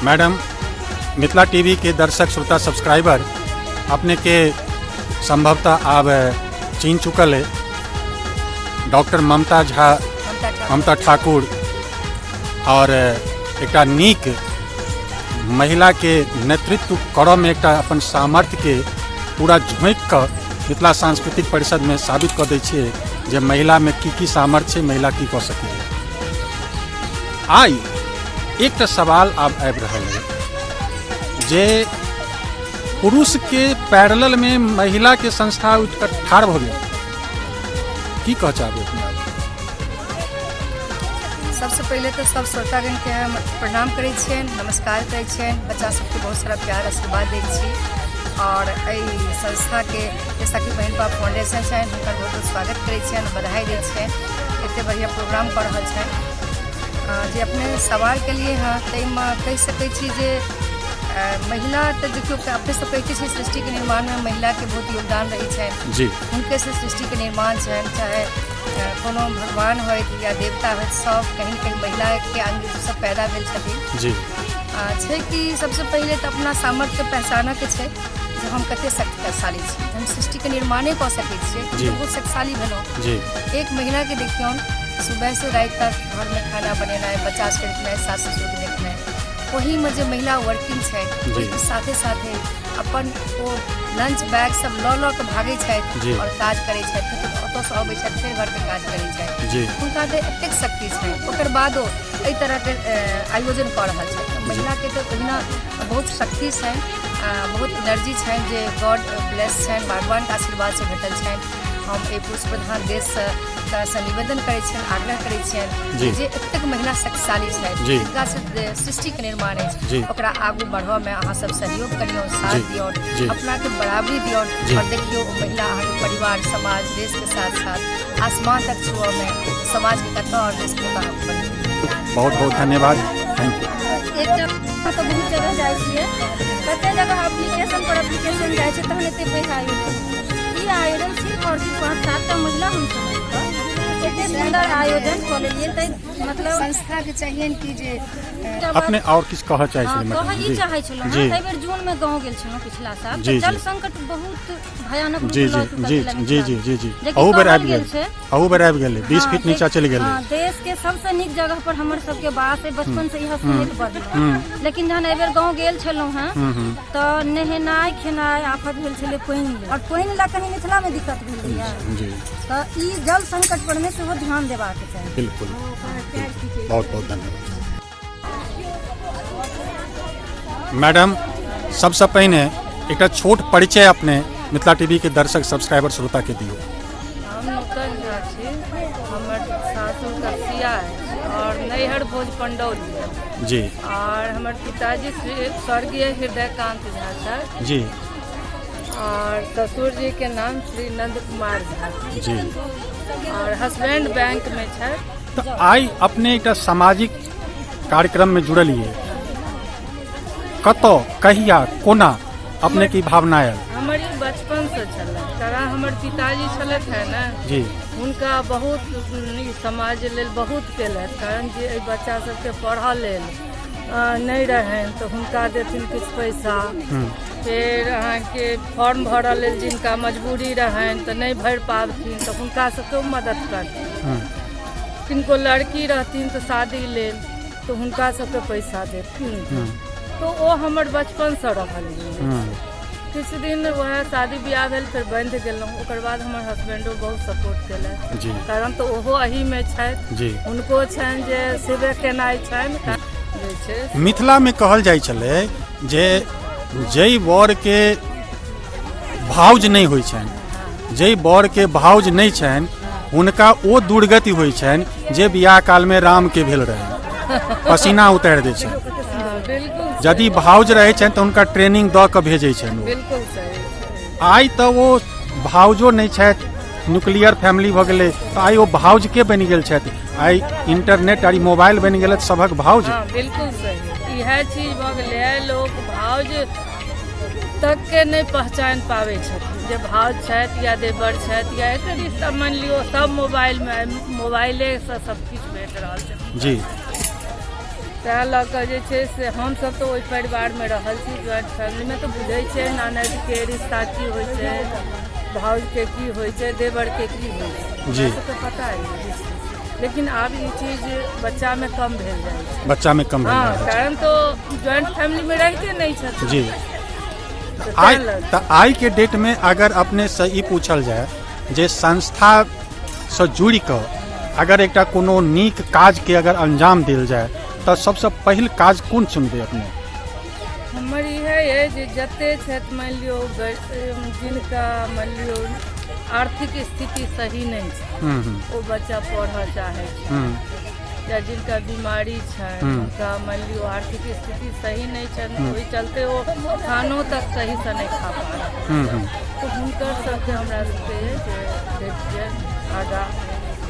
Madam, Mithila TV के दर्शक, श्रोता, सब्सक्राइबर अपने के संभवतः आब चिन्ह चुकल है। डॉक्टर ममता झा, ममता ठाकुर और एकटा नीक महिला के नेतृत्व करऽ में एकटा अपन सामर्थ्य के पूरा झोंकि कऽ मिथिला सांस्कृतिक परिषद में साबित कऽ दै छियै जे महिला में की की सामर्थ्य छै, महिला की कऽ सकैए। आइ एकटा सवाल आब आबि रहल है जे पुरुष के पैरेलल में महिला के संस्था उठि कऽ ठाढ़ भऽ गेल, की कह चाहबै अपने आप? सबसँ पहिले तऽ सब श्रोतागणके हम प्रणाम करै छियनि, नमस्कार करै छियनि, बच्चा सबके बहुत सारा प्यार आशीर्वाद दै छी आओर एहि संस्थाके जे सखी बहिनपा फाउंडेशन छनि, हुनकर बहुत बहुत स्वागत करै छियनि, बधाई दै छियनि, एते बढ़िआँ प्रोग्राम कऽ रहल छनि। जे अपने सवाल केलियै हँ, ताहिमे कहि सकै छी जे महिला तऽ देखियौ, अपने सब कहिते छी, सृष्टिके निर्माणमे महिलाके बहुत योगदान रहै छनि। हुनके से सृष्टिके निर्माण छनि, चाहे कोनो भगवान होथि या देवता होथि, सब कहीं ने कहीं महिलाके अंगसँ पैदा भेल छथिन। छै कि सबसँ पहिले तऽ अपना सामर्थ्यके पहचानऽके छै जे हम कते शक्तिशाली छी। हम सृष्टिके निर्माणे कऽ सकै छियै, बहुत शक्तिशाली भेलहुँ। एक महिलाके देखियौन, सुबहसँ राति तक घरमे खाना बनेनाइ, बच्चा सबके देखनाइ, सास ससुरके देखनाइ, ओहीमे जे महिला वर्किंग छै, ओहिके साथे साथे अपन ओ लंच बैग सब लऽ लऽ कऽ भागै छथि आओर काज करै छथि, फेर ओतऽसँ अबै छथि, फेर घरके काज करै छथि। हुनका तऽ एतेक शक्ति छनि, ओकर बादो एहि तरहके आयोजन कऽ रहल छथि। महिलाके तऽ ओहिना बहुत शक्ति छनि, बहुत एनर्जी छनि, जे गॉड ब्लेस छनि, भगवानके आशीर्वादसँ भेटल छनि। हम एहि पुरुष प्रधान देशसँ से निवेदन करै छियनि, आग्रह करै छियनि जे एतेक महिला शक्तिशाली छथि, जिनका से सृष्टिके निर्माण अछि, ओकरा आगू बढ़बऽमे अहाँ सब सहयोग करियौ, साथ दियौ, अपनाके बराबरी दियौ आओर देखियौ, ओ महिला अहाँके परिवार, समाज, देशके साथ साथ आसमान तक छुअऽमे समाजके कतऽ आओर देशके कतऽ आगू बढ़ेबै। बहुत बहुत धन्यवाद, thank you. एकटा तऽ बहुत जगह जाइ छियै, कते जगह एप्लीकेशन पर एप्लीकेशन जाइ छै, तहन एते पैघ आयोजन। ई आयोजन सिर्फ आओर सिर्फ पाँच सातटा महिला हमसभ मिल कऽ एते सुन्दर आयोजन कऽ लेलियै, तै मतलब संस्थाके चाहिए कि जे अपने आओर किछु कहऽ चाहै छलियै? कहऽ मैडम ई चाहै छलहुँ, एहि बेर जूनमे गाँव गेल छलहुँ पिछला साल, तऽ जल संकट बहुत भयानक रूप लऽ चुकल छलै मिथिला। जेकि अहू बेर कहल आबि गेल गेल छै। अहू बेर आबि गेलै, 20 फीट नीचा चलि गेलै। हँ, देश के सबसे नीक जगह पर हमर सबके वास है, बचपन से इएह सुनैत बढ़लहुँ, लेकिन जहन एहि बेर गाँव गेल छलहुँ हेँ तऽ नहेनाइ खेनाइ आफत भेल छलै पानि लेल, आओर पानि लए कहीं मिथिलामे दिक्कत भेलैए। तऽ ई जल संकट पर मे सेहो ध्यान देबाक चाही। बिल्कुल, बहुत बहुत धन्यवाद मैडम। सबसँ पहिने एकटा छोट परिचय अपने मिथिला टीवी के दर्शक, सब्सक्राइबर, श्रोता के दियौ। हम नूतन झा छी। हमर सासुर कसिया अछि आओर नैहर भोज पंडौल यऽ। आओर हमर पिताजी श्री स्वर्गीय हृदयकांत झा छथि। और ससुर जी के नाम श्री नंद कुमार झा। और हस्बैंड बैंक में छथि। तऽ आइ अपने एकटा सामाजिक कार्यक्रम में जुड़लियै, कतऽ, कहिया, कोना अपने की भावना आयल? हमर ई बचपन से छलै, कारण हमर पिताजी छलथि है ने, हुनका बहुत ई समाज लेल बहुत केलथि, कारण जे एहि बच्चा सबके पढ़ऽ लेल नहि रहनि तऽ हुनका देथिन किछु पैसा, फेर अहाँके फॉर्म भरऽ लेल जिनका मजबूरी रहनि तऽ नहि भरि पाबथिन तऽ हुनका सबके ओ मदद करथिन, किनको लड़की रहथिन तऽ शादी लेल तऽ हुनका सबके पैसा देथिन। तऽ ओ हमर बचपनसँ रहल। किछु दिन वएह शादी बियाह भेल, फेर बन्ध गेलहुँ। ओकर बाद हमर हस्बैंडो बहुत सपोर्ट केलथि, कारण तऽ ओहो एहीमे छथि, हुनको छनि जे सेवे केनाइ छनि जे छै। मिथिलामे कहल जाइ छलै जे जाहि वरके भाउज नहि होइ छनि, जाहि वरके भाउज नहि छनि, हुनका ओ दुर्गति होइ छनि जे बियाह कालमे रामके भेल रहनि, पसीना उतारि दै छनि। हँ, बिल्कुल। यदि भाउज रहै छनि तऽ हुनका ट्रेनिंग दऽ कऽ भेजै छनि ओ। बिल्कुल सही छै। आइ तऽ ओ भाउजो नहि छथि, न्यूक्लियर फैमिली भऽ गेलै, तऽ आइ ओ भाउज के बनि गेल छथि? आइ इंटरनेट आर ई मोबाइल बनि गेल सभक भाउज। हँ, बिल्कुल सही, इएह चीज भऽ गेलै। लोक भाउज तकके नहि पहचानि पाबै छथिन जे भाउज छथि या देवर छथि या एकर रिश्ता। मानि लियौ, सब मोबाइलमे, मोबाइलेसँ सब किछु भेट रहल छै। तैँ लऽ कऽ जे छै से हमसभ तऽ ओहि परिवारमे रहल छी, ज्वाइंट फैमिलीमे, तऽ बुझै छियै ननदिके रिश्ता की होइ छै, भाउजके की होइ छै, देवरके की होइ छै। जी। हमरा सबके पता अइ, लेकिन आब ई चीज बच्चामे कम भेल जाइ छै। बच्चामे कम भेल हँ जा रहल छै। कारण तऽ ज्वाइंट फैमिलीमे रहिते नहि छथिन। जी। तऽ आइ तैँ लऽ तऽ आइ के डेटमे अगर अपनेसँ ई पूछल जाय जे संस्थासँ जुड़ि कऽ अगर एकटा कोनो नीक काजके अगर अंजाम देल जाय, तऽ सबसँ पहिल काज कोन चुनबै अपने? हमर इएह अइ जे जते छथि, मानि लियौ, जिनका मानि लियौ आर्थिक स्थिति सही नहि छै, हूँ हूँ ओ बच्चा पढ़ऽ चाहै छै, या जिनका बीमारी छनि, हुनका मानि लियौ आर्थिक स्थिति सही नहि छनि, ओहि चलते ओ खानो तक सहीसँ नहि खा पा रहल, हूँ हूँ तऽ हुनकर सबके हमरा सबके अइ जे देखियै आगाँ।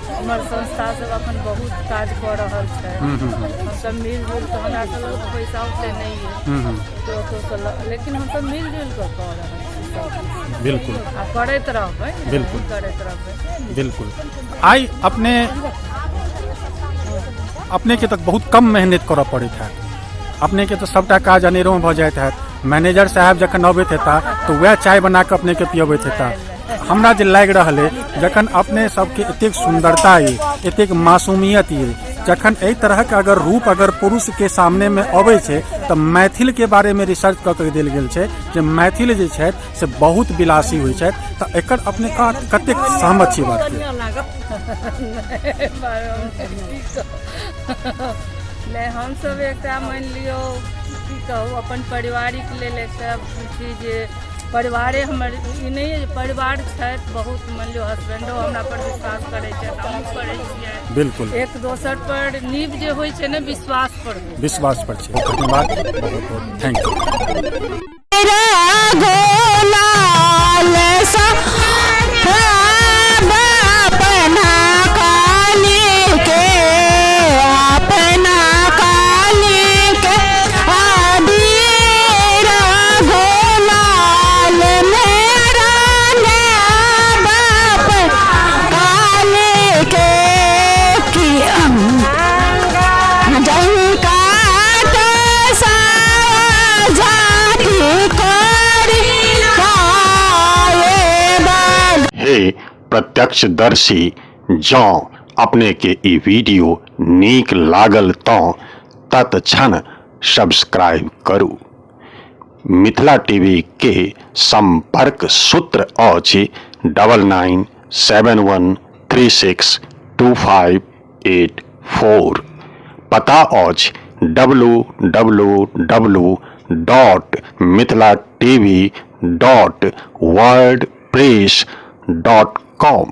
हमर संस्था सब अखन बहुत काज कऽ रहल छै। हमसब मिल जुलि कऽ, हमरा सब लग पैसा ओते नहि अइ हूँ हूँ तऽ ओतऽसँ लेकिन हमसब मिल जुलि कऽ कऽ रहल छी सब किछु। आ करैत रहबै। करैत रहबै। बिल्कुल। आइ अपने अपनेके तऽ बहुत कम मेहनत करऽ पड़ैत हैत। अपनेके तऽ सभटा काज अनेरोमे भऽ जाइत हैत। मैनेजर साहब जखन अबैत हेता तऽ वएह चाय बना कऽ अपनेके पियबैत हेता। हमरा जे लागि रहल अइ, जखन अपने सबके एतेक सुन्दरता अइ, एतेक मासूमियत अइ, जखन एहि तरहक अगर रूप अगर पुरुषके सामनेमे अबै छै, तऽ मैथिलके बारेमे रिसर्च कऽ के देल गेल छै जे मैथिल जे छथि से बहुत विलासी होइ छथि, तऽ एकर अपने कतेक सहमत छी बातके? नहि, हमसब एकटा मानि लियौ, की कहू, अपन पारिवारिक लेल एकटा छी जे परिवारे हमर ई नहि अइ जे परिवार छथि बहुत, मानि लियौ हसबेंडो हमरा पर विश्वास करै छथि, हमहूँ करै छियै। एक दोसर पर नीव जे होइ छै ने, विश्वास पर होइ छै। विश्वास पर छै। धन्यवाद, बहुत बहुत thank you. Gulal अपना काली के, अपना काली के अबीर गुलाल मेरा बाप काली के की जंकाट जाति करी खाए बग। हे प्रत्यक्षदर्शी, जँ अपनेके ई वीडियो नीक लागल तँ तत्क्षण सब्सक्राइब करू। मिथिला टीवी के संपर्क सूत्र अछि 9971362584। पता अछि www.mithilatv.wordpress.com।